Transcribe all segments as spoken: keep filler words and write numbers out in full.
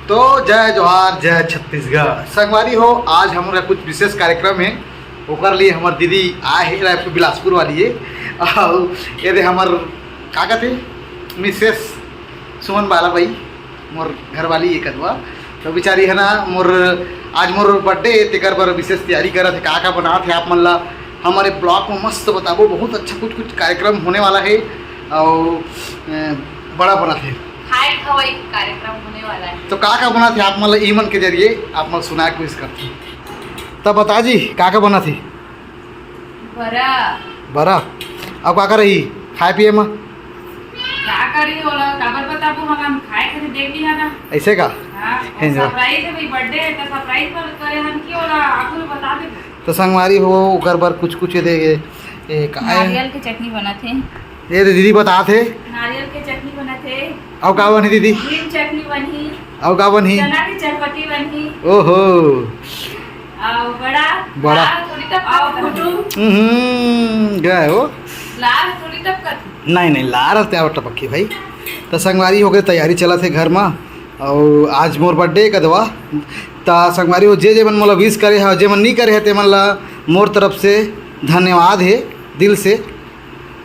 तो जय जोहार, जय छत्तीसगढ़। संगवारी हो, आज हमरा कुछ विशेष कार्यक्रम हे, ओकर लिए हमर दीदी आए हे रायपुर, बिलासपुर वाली हे। अउ ये दे हमर का कथे, मिसेस सुमन बाला बाई, मोर घरवाली ये कदवा। तो बेचारी हे ना, मोर आज मोर बर्थडे, तेकर बर विशेष तैयारी करत हे। का का बनात हे आप मन ला हमारे ब्लॉग में मस्त बताबो। बहुत अच्छा कुछ कुछ कार्यक्रम होने वाला हे अउ ए, बड़ा बनात हे। खाए खवाई के कार्यक्रम होने वाला है। तो का का बनात हे आप मन ला ई मन के जरिए आप मन सुनाए के कोशिश करथे। तब बता जी, का का बनात हे? बरा। बरा। अब का का रही खाए पिए में? का करी ओला, काबर बताबो हम, हम खाए खातिर देख लिया ना। ऐसे का? हाँ, हे ना। सरप्राइज है भाई, बर्थडे है तो सरप्राइज पर करे हम कि ओला आखिर बता दे। तो संगवारी हो, ओकर बर कुछ कुछ दे ए, का है? नारियल के चटनी बनत हे। ये तो दीदी बतात हे। नारियल के चटनी बनत हे। अउ का बनही दीदी? ग्रीन चटनी बनही। अउ का बनही? चना के चटपटी बनही। ओहो। अउ बड़ा। बड़ा। लाल थोड़ी तब अउ फुटू। हम्म, गए हो। लाल थोड़ी तब कर। नहीं, नहीं, लाल ते आवत टपकी भाई। तो संगवारी हो गए, तैयारी चलत हे घर में। अउ आज मोर बर्थडे कदवा। त संगवारी हो, जे जे मन मोला विश करे हे, जे मन नहीं करे हे, ते मन ला मोर तरफ से धन्यवाद हे दिल से।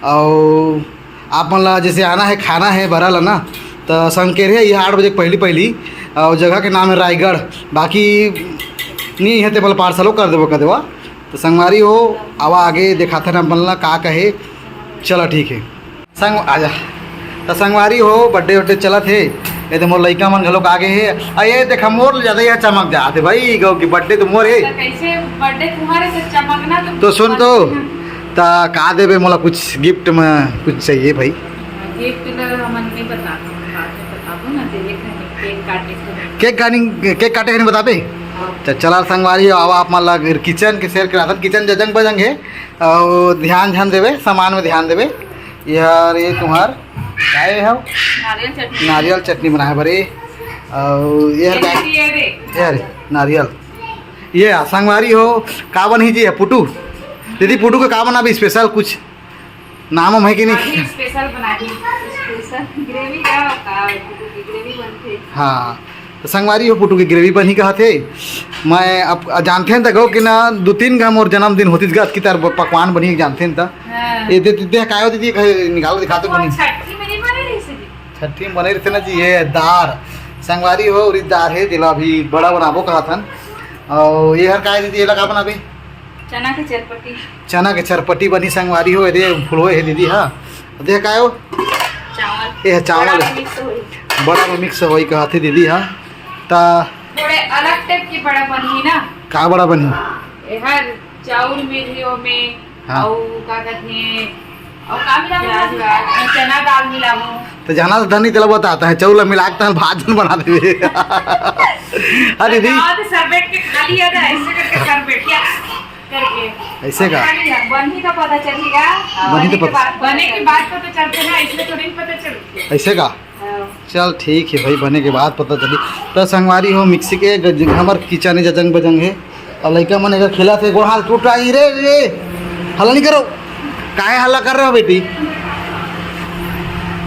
अउ आप मन ला जैसे आना है, खाना है बरा ला ना, त संकेत हे ये आठ बजे के पहली पहली। अउ जगह के नाम है रायगढ़। बाकी नहीं है ते मोला पार्सलो कर देबो, कर देबो। तो संगवारी हो, आवा आगे दिखाथन आप मन ला का कहे। चला ठीक है। संग आजा। तो संगवारी हो, बर्थडे वड्डे चलत हे। ये तो मोर लइका मन घलोक आगे हे। आ ये देखा, मोर ले ज्यादा यह चमक जात हे भाई, गौ की बर्थडे तो मोर हे। तो कैसे बर्थडे तुम्हारे से चमकना तो तो सुन तो, बनती है। ता का देबे मोला, कुछ गिफ्ट में कुछ चाहिए भाई। गिफ्ट ला हमन नहीं बता, बाद में बताबो ना, तो ये कहीं केक काटे के। केक काटिंग, केक काटे के नहीं बताबे? हाँ। तो चला संगवारी हो, आवा आप मन ला किचन के शेयर कराथन। किचन जजंग बजंग हे, अउ ध्यान ध्यान देबे, सामान में ध्यान देबे। यार ये तुम्हार काय हे? नारियल चटनी। नारियल चटनी बनाए बर ए। अउ ये हर ये काय? ये रे। ये हर नारियल। ये आ, संगवारी हो, का बनही जी, ये पुटू? दीदी, पुटू के का बनाबे स्पेशल कुछ? नाम वाम है कि नहीं? अभी स्पेशल बना दी। स्पेशल ग्रेवी का, का ग्रेवी बनथे। हाँ, तो संगवारी हो, पुटू की ग्रेवी बनही कहत हे। मैं अब जानथे न त गो कि ना, दो तीन घा मोर जन्मदिन होतिस गा, अतकी तार पकवान बनही जानथे न त। हाँ। ये दे, दे, दे, काय हो दीदी, खाए, निकाल दिखा तो वो बनी। छठी में नहीं बने रही से जी। छठी में बने रहिथे ना जी, ये दार। संगवारी हो, उरी दार हे, जेला अभी बड़ा बनाबो कहत हन। अउ ये हर काय दीदी, एला का बनाबे? चना के चरपटी। चना के चरपटी बनी संगवारी हो, ये दे फुलवे हे दीदी, हाँ। दे काय हो? चावल। ये हे चावल। बड़ा में मिक्स होई। बड़ा में मिक्स होई कहत हे दीदी, हाँ। ता थोड़े अलग टाइप के बड़ा बनही ना। का बड़ा बनही? ये हर चाउर मिलही ओमे, हाँ। अउ का कहथे, अउ का मिला प्याज व्याज, चना दाल मिलाबो। तो जाना तो धनी तेला बताता है, चाउर मिला के तहन भात जन बना देबे। हाँ दीदी। हाँ, तो सरबेट के खा लिया था, ऐसे करके सरबेट क्या करके। ऐसे का? खा लिया, बनही तो पता चलेगा। बनही तो बने के पता बाद, बने के बाद पता चलते ना, इसलिए थोड़ी पता चलती है। ऐसे का? हाँ। चल ठीक है भाई, बने के बाद पता चली। तो संगवारी हो, मिक्सी के गज-, हमर किचन है, जजंग बजंग है, और लइका मन एकर खेलत हे, गोड़ हाथ टूट रही रे, रे, हल्ला नहीं करो, काहे हल्ला कर रहे हो बेटी?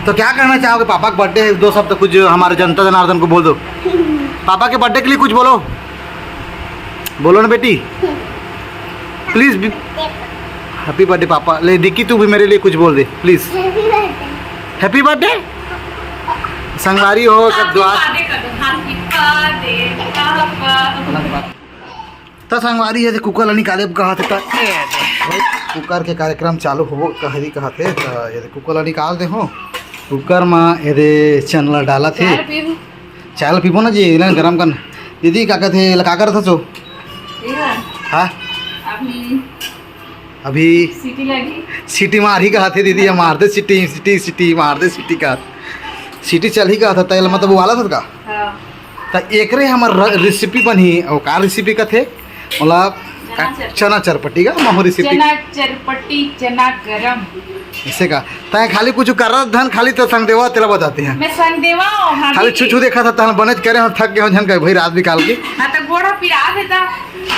तो क्या कहना चाहोगे, पापा का बर्थडे है, दो शब्द कुछ हमारे जनता जनार्दन को बोल दो, पापा के बर्थडे के लिए कुछ बोलो, बोलो ना बेटी, प्लीज। Happy birthday papa. ले डिक्की, तू भी मेरे लिए कुछ बोल दे प्लीज। Happy birthday. संगवारी हो सब दुआ। तो संगवारी, ये कुकर ला निकाले कहत हे, त ए दे, कुकर के कार्यक्रम चालू होबो कहरी कहत हे, त ये कुकर ला निकाल दे हो। कुकर मा ये दे चना ला डालत हे। चाय पीबो? चाय ला पीबो ना जी, ना गरम करना। दीदी का कहत हे, ला का करत हसो? हाँ? अभी अभी सीटी लगी? सीटी मारही कहत हे दीदी, हम मार दे सीटी, सीटी, सीटी, मार दे सीटी का। सीटी चलही कहत हे, तेल मतलब उबालत हे का? हाँ। त एकरे हमर र-, रेसिपी बनही, अउ का रेसिपी कथे? ओला चना चरपटी। चना चरपटी का महू रेसिपी। चना चरपटी, चना गरम। ऐसे का? तैं खाली कुछ करत धन, खाली तो संग देवा तेला बताते हैं। मैं संग देवा हूँ, हाँ, खाली दीदी। छू छू देखा था, तहन बने करे हम थक गए हो झन कहे भाई रात निकाल के। हाँ, तो गोड़ा पिरा देता।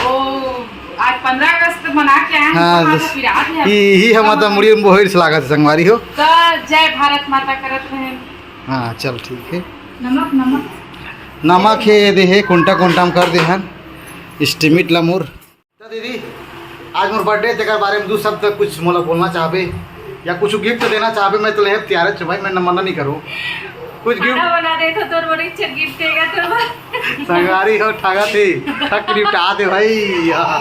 ओ, आज पंद्रह अगस्त मना के आए हैं, हाँ, तो बस। आज विराट है। ई, ई हम तो मुड़ी में बोहिर से लागत है संगवारी हो। तो जय भारत माता करत रहे। हाँ, चल ठीक है। नमक, नमक। नमक हे, ये दे हे, कोंटा कोंटा म कर दे हन, estimate ला मोर। त दीदी, आज मोर birthday, तेकर बारे में दू शब्द कुछ मोला बोलना चाहबे या कुछ gift देना चाहबे? मैं तो लेहे तियारे च भाई, मैं न मना नहीं करूँ। कुछ gift खाना बना दे तो तोर बड़ी अच्छा gift देगा तो। संगवारी हो, ठगा थी, ठग के निपटा दे भाई।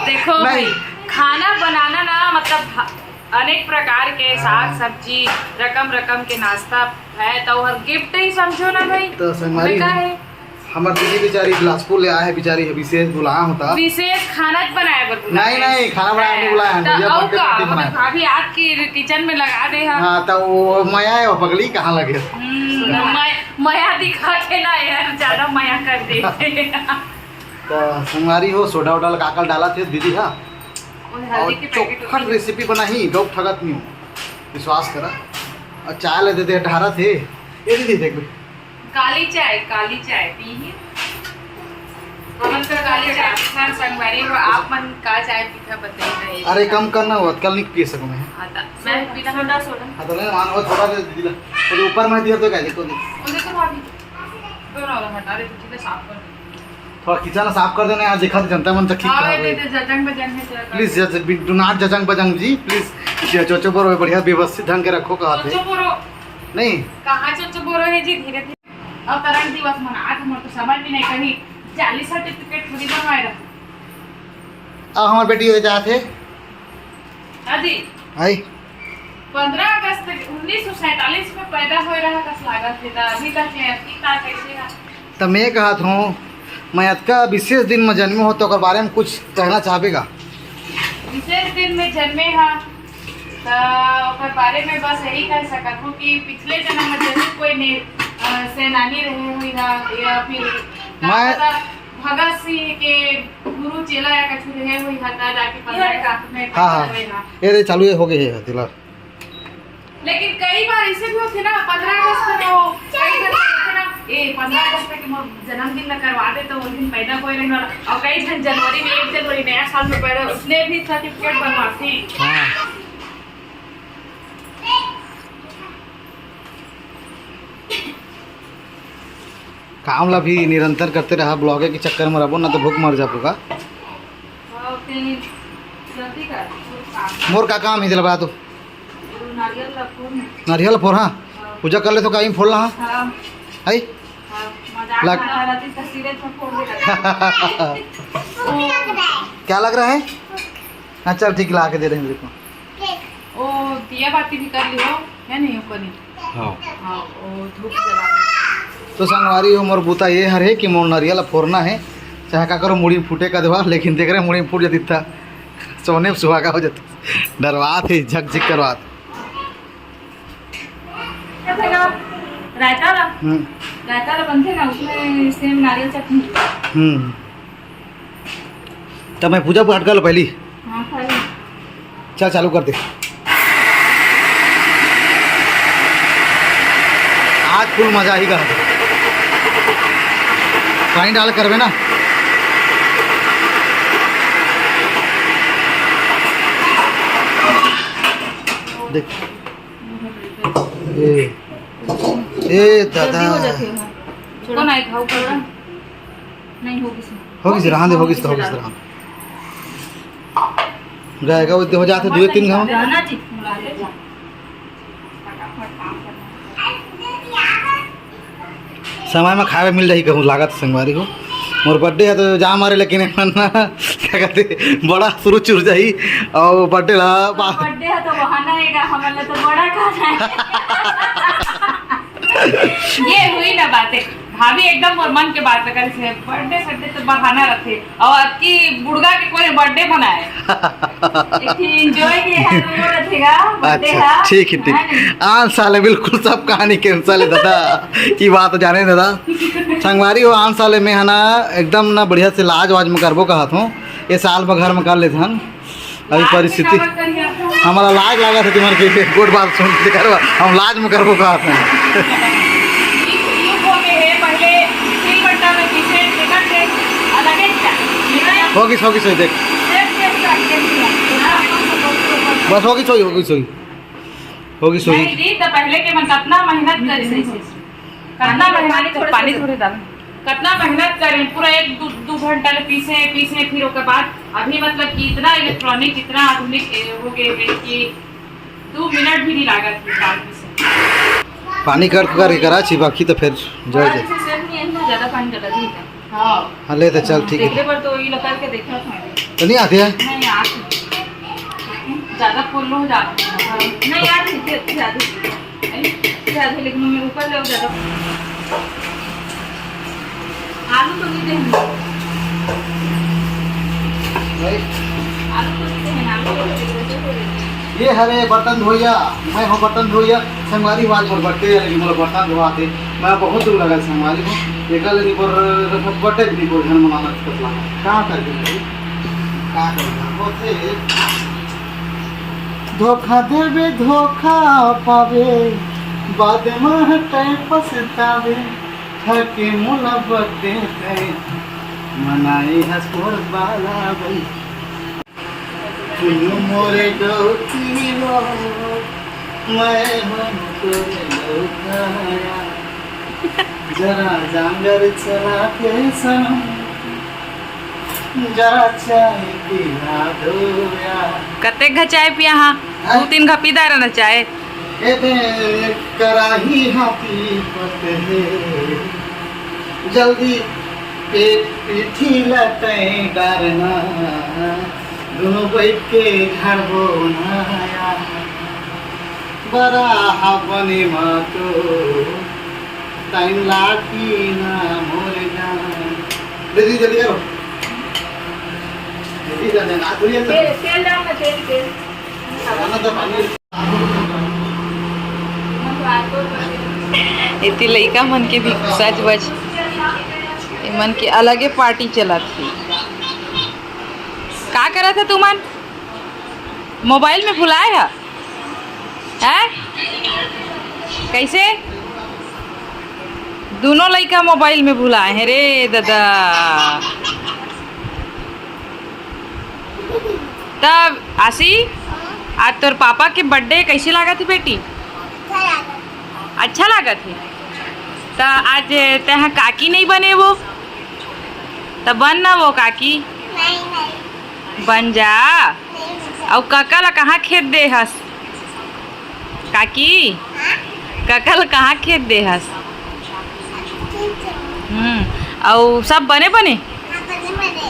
देखो नहीं। भाई, खाना बनाना ना, मतलब, ह-, अनेक प्रकार के साग, हाँ। सब्जी, रकम रकम के नाश्ता है, तो हर gift ही समझो ना भाई। तो संगवारी मैं का हो, है? हमर दीदी बेचारी बिलासपुर ले आए हे, बेचारी ह विशेष बुलाया होता। विशेष खाना बनाए बर बुलाए नहीं, हे। नहीं, खाना बनाए नहीं बुलाए हे, त भैया अउ birthday का? party हमर बनाए। भाभी आपकी kitchen में लगा दे हा। हाँ, तो वो मया है, वो पगली कहाँ लगे? हम्म, मय-, मया दिखा के ना यार, ज्यादा मया कर दे। तो संगवारी हो, सोडा वोडा लगा कर डाला थे दीदी, हाँ। वो हल्दी और के packet चोखट होती है। Recipe बनाही, गौ ठगत नहीं हूँ, विश्वास करा। और चाय ले देते हैं, ढारा थे। ये दीदी देख बे। काली चाय, काली चाय पी ही। हमन तो काली चाय पीथन, संगवारी हो, आप मन का चाय पीथा बताइए। अरे, कम करना हो, कल नहीं पी सकूँ मैं। हाँ, त मैं पीना सोडा, सोडा। हाँ, तो नहीं, मान लो, थोड़ा दे दीदी ला। तो ऊपर में दिया तो क्या, देखो, देखो। वो देखो भाभी, दोनों वाला हटा दे, तो चीजें साफ कर दे। थोड़ा kitchen साफ कर देना यार, देखा तो जनता मन तो ठीक हाँ, खराब ये है। दे, जजंग बजंग है, जरा कर Please, दे। जज-, do not जजंग बजंग जी, please। ये चोचो बोरो बढ़िया व्यवस्थित ढंग के रखो, कहा थे। चोचो बोरो। नहीं। कहाँ चोचो बोरो है जी, धीरे धीरे। अवतरण दिवस मनात हमर तो समझ में नहीं कहीं जाली certificate थोड़ी बनवाए रहा। अब हमार बेटी हो जात हे। अजी। आई। पंद्रह अगस्त उन्नीस सौ सैंतालीस में पैदा होए रहा कस लागत हे, त अभी तक ले अभी का कैसे है? त मैं कहत हूँ, मैं अतका विशेष दिन में जन्मे हो, तो ओकर बारे में कुछ कहना चाहबे का? विशेष दिन में जन्मे हा, त ओकर बारे में बस यही कह सकत हूँ कि पिछले जन्म में जरूर कोई ने, अ, सेनानी रहे हुई हा, या फिर का मैं पता भगत सिंह के गुरु चेला या कछु रहे हुई हा, त जाके पंद्रह अगस्त में हाँ, हाँ। पैदा होए हा। ये रे, चालू ये हो गई है, दिला। लेकिन कई बार ऐसे भी होथे ना, पंद्रह अगस्त में वो कई झन होथे ना, ए, पंद्रह अगस्त के मोर जन्मदिन ला करवा दे, तो उस दिन पैदा होए रहे वाला। और कई झन जनवरी में, एक जनवरी नया साल में पैदा, उसने भी certificate बनवाथे। हाँ। काम ला भी निरंतर करते रहा, vlog के चक्कर में रहबो ना तो भूख मर जाबो का। हाँ, तेरी जल्दी कर, मोर काम। मोर का काम है, चल बता तो। नारियल ला फोड़। नारियल फोड़, हाँ। हाँ। पूजा कर ले तो काई फोड़ ला, हाँ। हाँ। है? हाँ, मजाक लग- बना रहा थी, तस्वीरें तो फोड़ दे रहा था। क्या लग रहा है? हाँ, चल ठीक, ला के दे रहे हैं तेरे को। ओ, दिया बाती भी कर लियो, है नहीं ऊपर ही? हाँ। हाँ, ओ धूप जला दे। तो संगवारी हो, मोर बूता ये हर है कि मोर नरियल फोड़ना है, चाहे का करो मुड़ी फूटे का देवा, लेकिन देख रहे मुड़ी फूट जाती था, सोने में सुहागा हो जाता, डरवात है, झकझिक करवात। रायता ला, हम्म। रायता ला बनथे ना, उसमें सेम नारियल चटनी। हम्म। तब मैं पूजा पाठ कर लो पहली। हाँ, कर लो। चल, चालू कर दे। आज full मजा ही का। पानी डाल करबे ना। देख। ए, ए दादा। जल्दी हो जाती है, हाँ। थोड़ा ना, एक हाउ कर। नहीं होगी सर। होगी सर, हाँ, दे, होगी सर, होगी सर, हाँ। रहेगा, वो हो जाते दो तीन घाव। रहना जी, बुला ले। समय में खाए मिल जाही कहूँ, लागत संगवारी हो। मोर birthday है तो जा मारे, लेकिन एमन ना, क्या कहते, बड़ा शुरू चुर जाही और birthday ला बा- birthday है तो बहाना है का, हमन ला तो बड़ा खाना है। ये हुई ना बातें, भाभी एकदम मोर मन के बात कर से, birthday सड्डे तो बहाना रखे। और अबकी बुढ़गा के कोई birthday मनाए। एक ठे enjoy के है, वो रखेगा, birthday अच्छा, है। ठीक है, ठीक। है नहीं? आन साले बिल्कुल सब कहानी cancel है दादा। ये बात जाने दादा। संगवारी हो, आन साले में है ना, एकदम ना बढ़िया से लाज वाज में करबो कहत हूँ। ये साल में घर में कर लेते हैं। अभी लाज परिस्थिति में का बात करिए? हमारा लाज लगा था तुम्हारे के गोट बात सुन के करवा, हम लाज में करबो कहत हैं। युग हो गए हैं, पहले सिलबट्टा में पीसे टिकट दे, अलग है क्या? होगी, होगी, सही देख। बस होगी, सही, होगी, सही। होगी, सही। नहीं, दी, तो पहले के मन कितना मेहनत करे से, से, से। कितना मेहनत, पानी थोड़े डाल। कतना मेहनत करें, पूरा एक दू, दू घंटा ले पीसे पीसे, फिर ओकर बाद अभी मतलब कि इतना इलेक्ट्रॉनिक, इतना आधुनिक ए, हो गए है कि दू मिनट भी नहीं लागत है दाल पीसे। पानी कर कर करा छी, बाकी तो फिर जल जाए। ज़्यादा पानी डाला जी। हाँ। हाँ, ले तो चल, ठीक है। देखले पर तो ये लगा के देखा था। तो नहीं आते हैं? नहीं, आते हैं। ज़्यादा फुल हो जाते हैं। नहीं, आते हैं, ज़्यादा। ज़्यादा, लेकिन मैं ऊपर ले ज़्यादा। आलू तो नहीं देंगे। भाई। आलू तो नहीं देंगे, आलू तो नहीं देंगे। ये हरे बर्तन धोइया, मैं हूँ बर्तन धोइया। संगवारी हो, आज मोर बर्थडे है, लेकिन मोर बर्तन धोआ थे। मैं बहुत दूर लगा संगवारी हो। एकर लेकिन पर बर्थडे भी नहीं बोल, घर मनाना कतला। का कर दे भाई? का कर दे? होते धोखा देबे, धोखा पावे, बाद में हटे पछतावे। थके मोला बर्थडे ते मनाई हस मोर बाला भाई। तुम मोरे गलती हो, मैं हूँ तोरे लौटाया। जरा जांगर चला के सनम, जरा चाय पिला दो यार। कतेक घ चाय पिया हा? हाँ? दू तीन घ पी दारा ना चाय। ए दे कराही हाथी पत हे, जल्दी पेट पीठी लटै डारना, दोनों बैठ के झाड़बो ना यार। बड़ा हा बने मा तो टाइम लागी ना मोरे जान। दीदी जल्दी करो। दीदी जल्दी ना, दूरिया तेल, तेल डाल ना, तेल, तेल। खाना तो पानी। एती लइका मन के भी सच बच, एमन के अलगे पार्टी चलत हे। का करत हे तुमन? मोबाइल में भुलाए ह? हैं? कैसे? दोनों लइका मोबाइल में भुलाए हैं रे दादा। तब आशी, आज तोर पापा के बर्थडे कैसे लागत हे बेटी? अच्छा लागत हे। त आज तेहा काकी नहीं बने वो, त बन ना वो काकी। नहीं, नहीं। बन जा। नहीं, नहीं। अउ कका ला कहाँ खेत दे हस? काकी, हाँ? कका ला कहाँ खेत दे हस? ठीक है। हम्म, अउ सब बने बने? हाँ, बने बने।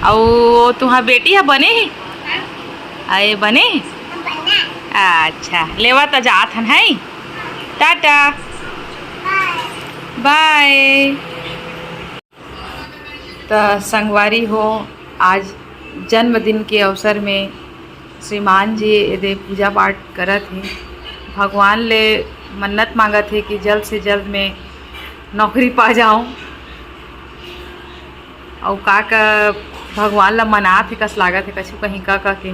अउ तुहार बेटी ह बने हे? हाँ। अये बने हे? हाँ, बना। अच्छा, लेवा त जात हन, है? टाटा। बाय। बाय। त संगवारी हो, आज जन्मदिन के अवसर में श्रीमान जी एदे पूजा पाठ करत हे, भगवान ले मन्नत मांगत हे कि जल्द से जल्द में नौकरी पा जाऊं। अउ का का भगवान ला मनात हे कस लागत हे, कछु कहीं का का के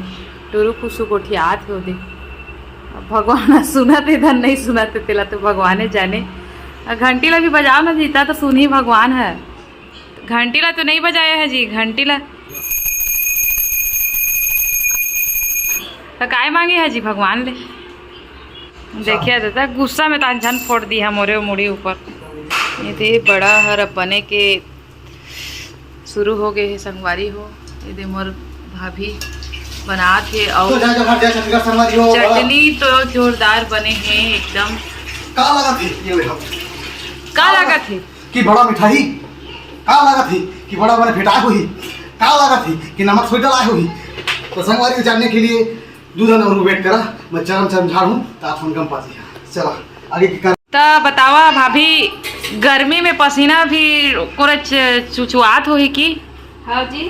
टुरु कुसु गोठियात हे ओदे। अब भगवान ह सुनत हे धन नहीं सुनत हे, तेला तो भगवाने जाने। अ घंटी ला भी बजाओ ना जीता तो सुनही भगवान ह। घंटी ला तो नहीं बजाया है जी, घंटी ला। तो काय मांगे है जी भगवान ले? देखिए दादा, गुस्सा में तान झन फोड़ दी है मोरे मुड़ी ऊपर। ये दे बड़ा हर बने के शुरू हो गए है संगवारी हो। ये दे मोर भाभी बनात हे और तो जा, जा, जा, जा, संगवारी हो, बड़ा। चटनी तो जोरदार बने है एकदम। का लगा थे ये देखो? का लगा थे? कि बड़ा मिठाई का लागत हे कि बड़ा बने भेटाए होही, का लागत हे कि नमक सोच डलाए होही। तो संगवारी, जानने के लिए दू झन अउ wait करा, मैं चरम चरम झाड़हूँ, तात फोन कम पाती है। चला, आगे की कर। त बतावा भाभी, गर्मी में पसीना भी कोरच चुचुआत होही कि? हाँ जी।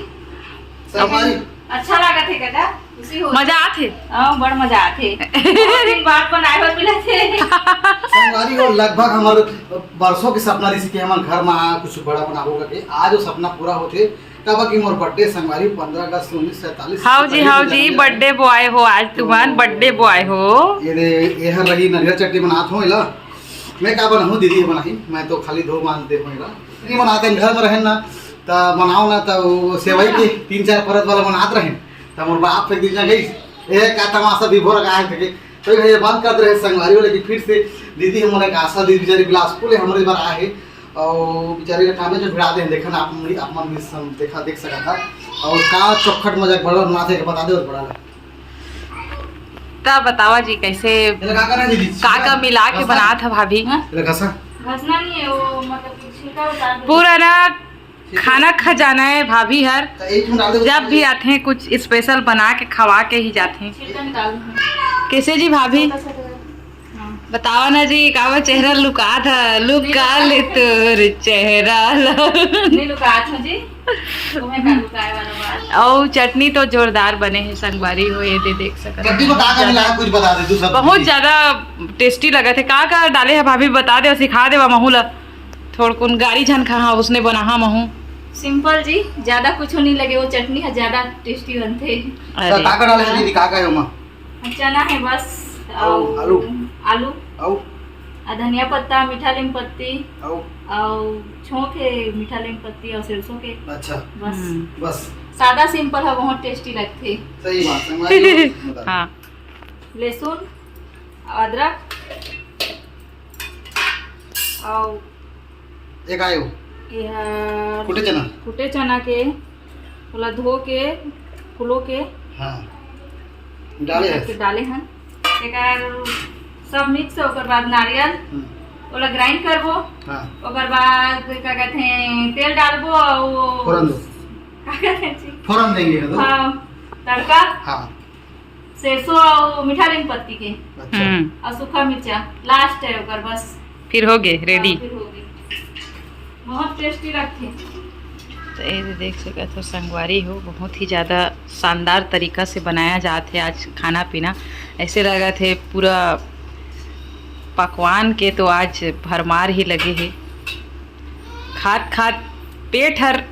संगवारी। अच्छा लागत हे कदा? खुशी हो। मजा आत हे? हाँ, बड़ मजा आत हे। बहुत दिन बाद बनाए बर मिलत हे। संगवारी हो, लगभग हमर बरसों के सपना रहिस कि हमन घर मा कुछ बड़ा बनाबो करके। आज वो सपना पूरा होथे, काबर कि मोर birthday संगवारी पंद्रह अगस्त उन्नीस सौ सैंतालीस। हाव जी, हाव जी, birthday boy हो आज तुमन, तो birthday boy हो। ये दे, ये हर लगी नरियर चटनी बनात हो एला। मैं का बनाहूँ, दीदी बनाही, मैं तो खाली धो बांध दे हो एला। नहीं बनाते, घर में रहन ना, त बनाओ ना, त वो सेवई के तीन चार परत वाला बनात रहेन। त मोर बाप फेंक दीजिए गई, ए का तमाशा विभोर का है करके। तो ये बंद कर रहे संगवारी हो, लेकिन फिर से दीदी हमरे का आशा दीदी बेचारी बिलासपुर ले हमरे बार आए हे। अउ बेचारी ला कामे जो भिड़ा दे, देखा ना, आप मन, आप मन भी सम-, देखा, देख सकत हा। अउ का चौखट मजाक बड़ा बनाथे, बता दे बड़ा ला। त बतावा जी, कैसे एला का करना दीदी? का का मिला के बनात ह भाभी? हाँ? एला घसा। घसना नहीं है, वो मतलब कि छिलका उतार दे। पूरा ना खाना खजाना है भाभी हर। तो एक में डाल दे। जब भी आथे कुछ special बना के खवा के ही जाथे। छिलका निकाल दे। कैसे जी भाभी? छोटा सा। हाँ। बतावा ना जी, काबर चेहरा लुकात ह, लुका ले तोर चेहरा ला। नहीं लुकात ह जी, तुम्हें का लुकाए वाला बात। अउ चटनी तो जोरदार बने हे संगवारी हो, ये दे देख सकत चटनी में का का मिला है, कुछ बता दे तू सब। बहुत ज्यादा tasty लगत हे। का का डाले हे भाभी, बता दे, सिखा दे महू ला। थोड़कुन गारी झन खा, हाँ, उसने बना, हाँ, महू। Simple जी, ज्यादा कुछ नहीं लगे, वो चटनी है ज्यादा tasty बनते। अरे। का का डाले हे दीदी, का का है ओमा? चना है बस, अउ अउ आलू। आलू। अउ? अउ धनिया पत्ता, मीठा लीम पत्ती, अउ? अउ छोंक है मीठा लीम पत्ती अउ सरसों के। अच्छा। बस। हम्म। बस। सादा simple है, बहुत tasty लगथे। सही बात है, मैं बता। हाँ। लहसुन, अदरक, अउ एक आयो। ये ह कुटे चना। कुटे चना के, ओला धो के, फुलो के, हाँ। डाले हस। डाले हन। एकर सब mix, ओकर बाद नारियल, हम्म। ओला grind करबो। हाँ। ओकर बाद का कहते हैं, तेल डालबो अउ फोरन दो। का कहते हैं जी? फोरन देंगे तो। हाँ, तड़का। हाँ। सरसों अउ मीठा लीम पत्ती के। अच्छा। हम्म। अउ सूखा मिर्चा last है ओकर बस। फिर हो गे ready। हाँ, फिर हो गे। बहुत tasty लगथे। तो ये दे देख सकत हो संगवारी हो, बहुत ही ज्यादा शानदार तरीका से बनाया जात हे आज खाना पीना। ऐसे लगत हे पूरा पकवान के तो आज भरमार ही लगे हे। खात खात पेट हर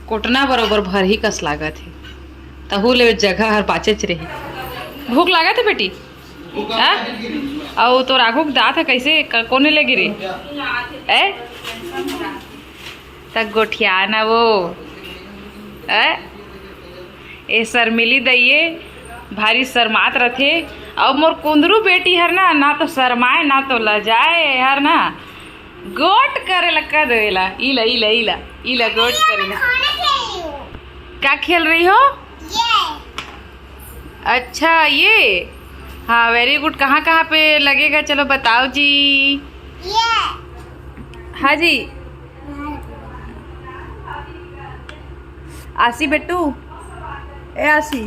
कोटना बरोबर भरही कस लागत हे, तहू ले जगह हर बाचेच रही। भूख लागत हे बेटी? हाँ? अउ तोर आघू के दांत ह कइसे क-, कोने ले गिरे? ए? त गोठिया ना वो। ए? ए शर्मिली दइये भारी शर्मात रथे। अउ मोर कुंदरू बेटी हर ना, ना तो शर्माए, ना तो लजाए हर ना। गोठ करे ला कह दो एला। इला, इला, इला, इला गोठ करे ला। का खेल रही हो? ये। अच्छा, ये। हाँ, very good। कहाँ कहाँ पे लगेगा, चलो बताओ जी। ये। हाँ जी। आशी बेटू, ए आशी,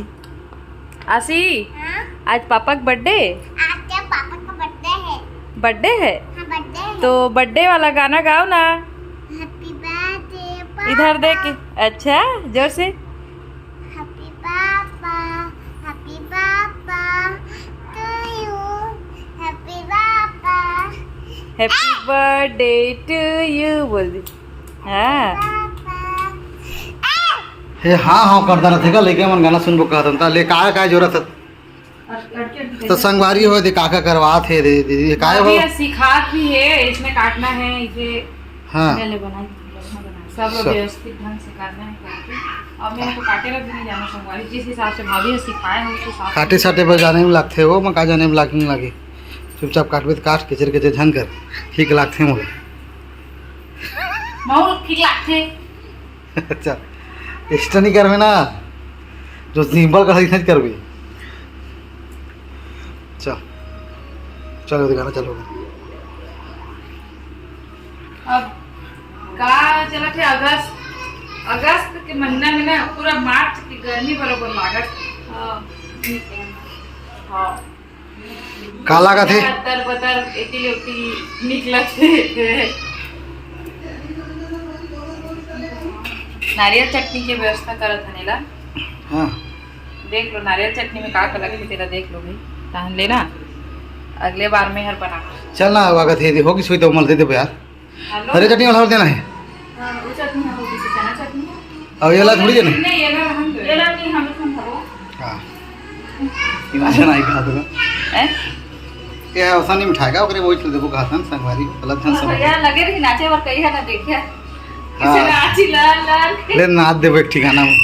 आशी, हाँ? आज पापा का birthday? आज तो पापा का birthday है। Birthday है? हाँ, birthday है। तो birthday वाला गाना गाओ ना। Happy birthday papa. इधर देख के। अच्छा, जोर से। Happy papa, happy papa to you, happy papa. Happy birthday to you बोल दे। हाँ। पापा। हे, हाँ, हाँ करता रहथे का, लइका मन गाना सुनबो कहत हन, त ले का, का जरूरत हे? तो संगवारी हो दे, का, का करवात हे दे, दे, दे, काय हो? अभी ये सिखात भी है, इसमें काटना है, इसे हाँ। ले, ले, बनाई, बढ़िया बनाई। सब लोग सब। व्यवस्थित ढंग से करना है करके। अब मैं तो काटे ला भी नहीं जाना संगवारी, जिस हिसाब से भाभी ने सिखाए हैं, उस हिसाब से काटे साटे बर जाने में लागथे, वो मैं का जाने में लागे नहीं लागे। चुपचाप काटबे तो काट, केचर केचर झन कर, ठीक लागथे मोला। बहुत ठीक लागथे। अच्छा, extra नहीं करबे ना, जो simple कर सकते करबे। चल, चलो दिखाना, चलो। अब का चलत हे, अगस्त, अगस्त के महीना में ना पूरा मार्च के गर्मी बरोबर लागत। हाँ, ठीक है। हाँ। का लागत हे? बतर बतर एती ले ओती निकलत हे। नारियल चटनी के व्यवस्था करत हन एला। हाँ। देख लो, नारियल चटनी में का का लगथे, तेला देख लो भाई। तहन लेना, अगले बार में हर बना। चल ना, अगस्त हे, होगी सुई तो मल दे देबो यार। हेलो? हरे चटनी वाला और देना है। हाँ, वो चटनी है, वो किसी चना चटनी है। और ये ला थोड़ी देना है? नहीं, ये ला हम, ये ला नहीं, हम इसमें भरो। हाँ। इमाशन आई कहा तो। हैं? ये है, औसा नहीं मिठाई का, ओकरे वही चल देबो कहा था ना, संगवारी, गलत ध्यान हाँ, समझ। भैया, लगे रही नाचे और कही है ना, देखिए। हाँ। किसी नाची लाल लाल। ले नाच देबो एक ठिकाना में।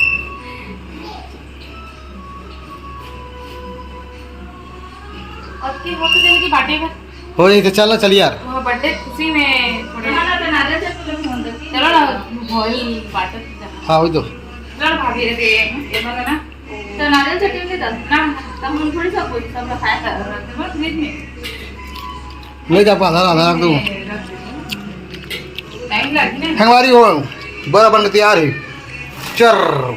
अब की होते देंगे बाटे में। हो जाई तो चल ना, चल यार। वो बर्थडे खुशी में थोड़े ना, ना, तो नारियल से तुझे फोन दे। चलो ना, भोई बात है। हाँ, वही तो। चलो भाभी, ये, ये, ये वाला ना। तो नारियल चटनी दे दो ना, तो हम थोड़ी सा कोई सब रखाया था, रख दे बस फ्रिज में। ले जा, आधा, आधा रख दो। ये रख दे। टाइम लगी ना। संगवारी हो, बड़ा बन के तैयार है। चर।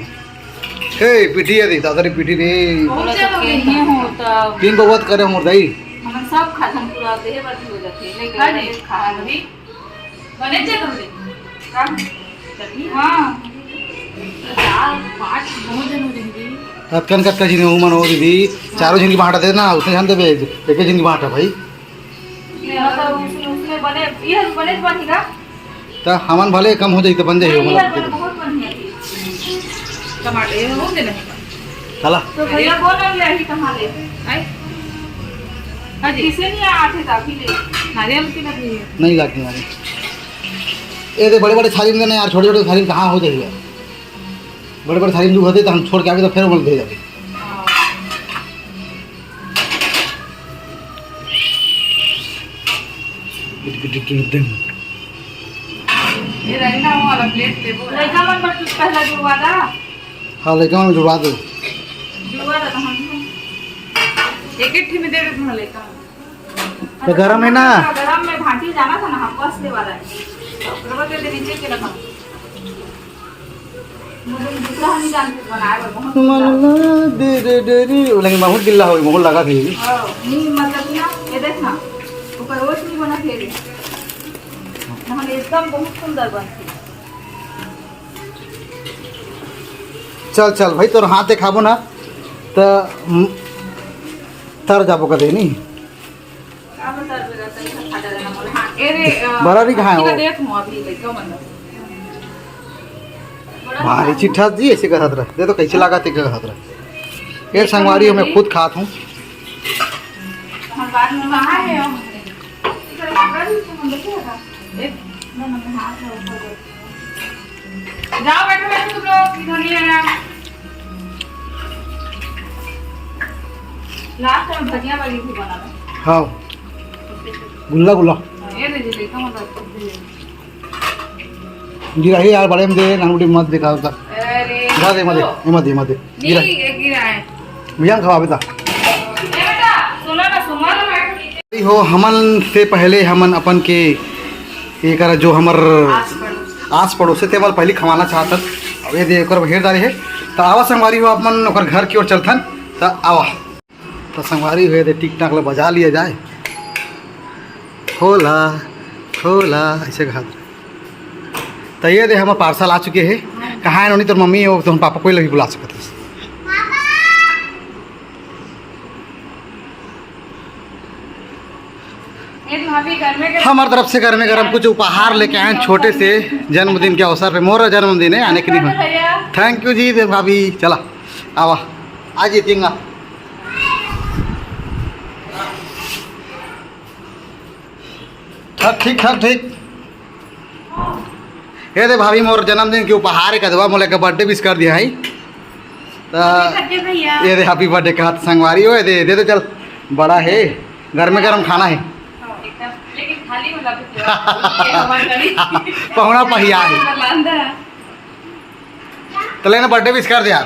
हे, पीठी है दी, दादा रे पीठी रे। बहुत ज्यादा हो गई। नहीं होता। तीन बउआ करे मोर दाई। हम सब खा, हम पूरा देह भर हो जाते हैं, लेकिन हाँ जी। खा भी। बने थे तुमने? काम? चटनी? हाँ। चार, पाँच, बहुत जन हो जाएंगे। अतकन कतका झिन उमन हो दीदी, चारों झिन की बांटा देना, उतने झन देबे, एक झिन की बांटा भाई। ये मतलब उसमें, उसमें बने, ये बने बनी का? त हमन भले कम हो जाई त बन जाई, नहीं, हमन ये बने बहुत बढ़िया थी। टमाटर, ये हो गए नहीं। चला। तो भैया बोल रहे हैं, अभी कहाँ ले? आए? हाँ जी। किसे नहीं आते थे अभी ले? नारियल की लगी है। नहीं लाती नारियल। ये दे बड़े-बड़े थाली में देना यार, छोटे-छोटे थाली में कहाँ हो जाई यार? बड़े-बड़े थाली में होते तो हम छोड़ के आवे तो फिर बोल दे जाते। हाँ। ये रही ना वो वाला प्लेट ले वो। लइका मन बर कुछ पहला जुड़वा दा। हाँ, लइका मन जुड़वा दो। जुड़वा दा तो हम एक एक ठे में दे दे तुम लइका। तो गरम है ना? गरम में भांटी जाना था ना, हम बस ले वाला है। तो ओकरे बाद दे दे नीचे के रखा। मुझे दूसरा हम जान के बनाए बर बहुत मन ला दे रे डरी। ओ, लेकिन बहुत गिल्ला होई, बहुत लगा थी। हाँ, नहीं, मतलब ना, ये देख ना, ऊपर रोज नहीं बना फिर। हम एकदम बहुत सुंदर बनती। चल, चल भाई, तोर हाथ देखाबो ना, त, म, तर जाबो कदे नहीं। का बता दे रहा था, इधर खा डाला ना बोले। हाँ, ए रे, अ, बड़ा नहीं खाए हो। देख, मुँह अभी लइका मन। बड़ा भारी चिट्ठा जी, ऐसे करत रह। दे तो कैसे लागत है, करत रह। ये संगवारी हमें खुद खात हूँ। हम बाद में वहाँ है, हम इधर कपड़ा भी तो हम देखे था। देख, ना, ना, हाथ है ऊपर। जाओ, बैठो, बैठो तुम लोग, इधर नहीं आना। लास्ट में धनिया वाली भी बना दो। हाँ, गुल्ला, गुल्ला। ये ले, ले, ले, कम कर दो। गिरा ही यार, बड़े में दे, नानू मत दिखा होता। अरे, गिरा दे, मत दे, तो मत दे, मत दे। गिरा। नहीं, ये गिरा है। भैया खवा बेटा। ए बेटा, सुनो ना, सुनो ना, बैठ। हो, हमन से पहले हमन अपन के एकर जो हमर आस पड़ोस। आस पड़ोस से तेमन पहले खवाना चाहत हन। अब ये दे ओकर हेर डारे हे, त आवा संगवारी हो, अपन ओकर घर की ओर चलथन। त आवा, त संगवारी हो, ये दे टिक टाक ल बजा लिया जाए। खोला, खोला, ऐसे कहा। त ये दे हमर पार्सल आ चुके हे। कहाँ है नोनी तोर मम्मी? वो तोर पापा कोई ल भी बुला सकत हस। ये तो भाभी घर में के हमार तरफ से घर में गरम कुछ उपहार लेके आए हैं छोटे से जन्मदिन के अवसर पे। मोर जन्मदिन है, आने के नहीं हो। भैया। थैंक यू जी, दे भाभी, चला, आवा, आज ये तीन ठाक, ठीक ठाक, ठीक। ये दे भाभी, मोर जन्मदिन के उपहार है, कदवा मोला के बर्थडे विश कर दिया है। त खा के भैया। ये दे, हैप्पी बर्थडे कहत संगवारी हो, ये दे, दे दे, चल, बड़ा है, गरमे गरम खाना है। हाँ, एकदम, लेकिन खाली वाला भी पूरा, ये हमारे करीब। पहुना पहिया है। लांदा। त लेना बर्थडे विश कर दे यार।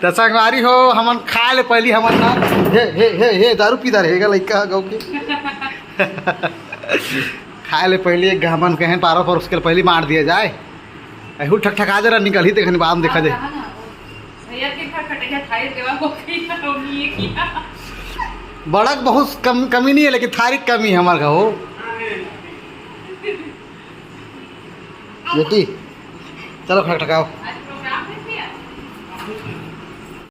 त संगवारी हो, हमन खाए ले पहली हमन ना, हे, हे, हे, हे, दारू पीता रहेगा लइका गाँव के। खाए ले पहली एक हमन कहें पारा पर, उसके पहली मार दिया जाए। ऐहू ठकठका जरा निकल ही, देखने बाद में देखा जाए। हाँ, हाँ, वो भैया के खटखटैया थारी देवा हो गई ना, वो नहीं है किया। बड़ा बहुत कम, कमी नहीं है, लेकिन थारी कमी है हमारे का हो। बेटी, चलो खटखटाओ।